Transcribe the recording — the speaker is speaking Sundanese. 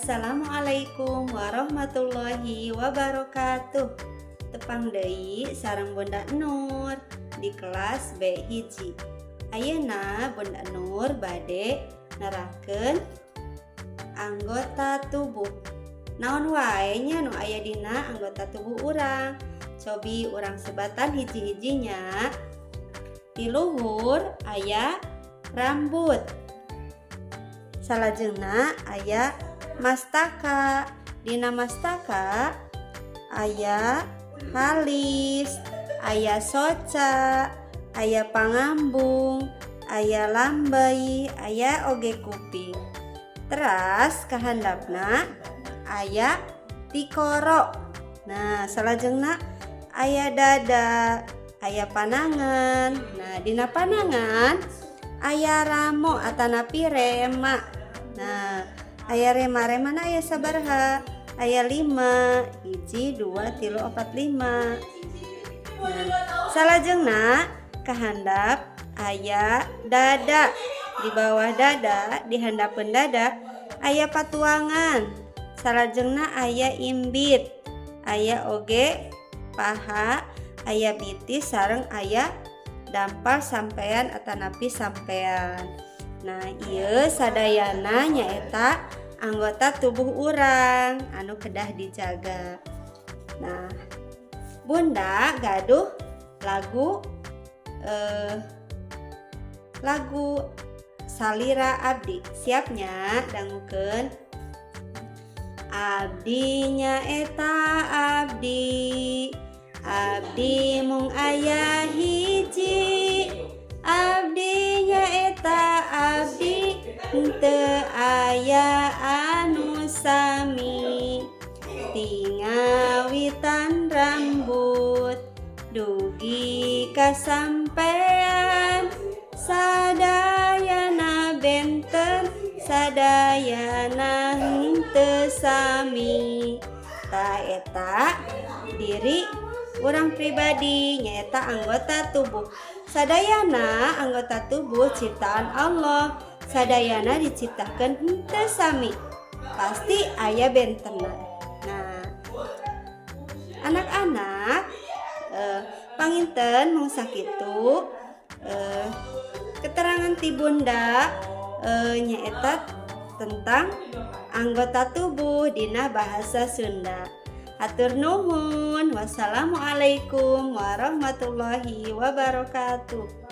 Assalamualaikum warahmatullahi wabarakatuh. Tepang deui sareng Bunda Nur di kelas B1. Ayeuna Bunda Nur bade nerangkeun anggota tubuh. Naon wae nya nu aya dina anggota tubuh urang? Cobi urang sebatan hiji-hijinya. Di luhur aya rambut. Salajengna aya mastaka. Dina mastaka aya halis, aya soca, aya pangambung, aya lambey, aya oge kuping. Teras kahandapna aya tikoro. Nah, salajengna aya dada, aya panangan. Nah, dina panangan aya ramo atanapi rema. Nah, aya rema. Remana aya sabaraha? Aya 5. 1, 2, 3, 4, 5. Nah, salajengna kahandap aya dada. Di bawah dada, di handapeun dada, aya patuangan. Salajengna aya imbit, aya oge paha, aya bitis, sareng aya dampal sampean atanapi sampean. Nah, ieu sadayana nyaeta anggota tubuh urang anu kedah dijaga. Nah, Bunda gaduh lagu Salira Abdi. Siap nya dangukeun? Abdi nyaeta abdi, abdi mung aya hiji. Abdi nyaeta abdi, henteu aya anu sami. Ti ngawitan rambut dugi ka sampean, sadayana benten, sadayana henteu sami. Tah, eta diri urang pribadi, nyaeta anggota tubuh. Sadayana anggota tubuh ciptaan Allah, sadayana diciptakan henteu sami, pasti aya bentena. Nah, anak-anak, panginten mung sakitu keterangan ti Bunda, nyaeta tentang anggota tubuh dina bahasa Sunda. Hatur nuhun. Wassalamualaikum warahmatullahi wabarakatuh.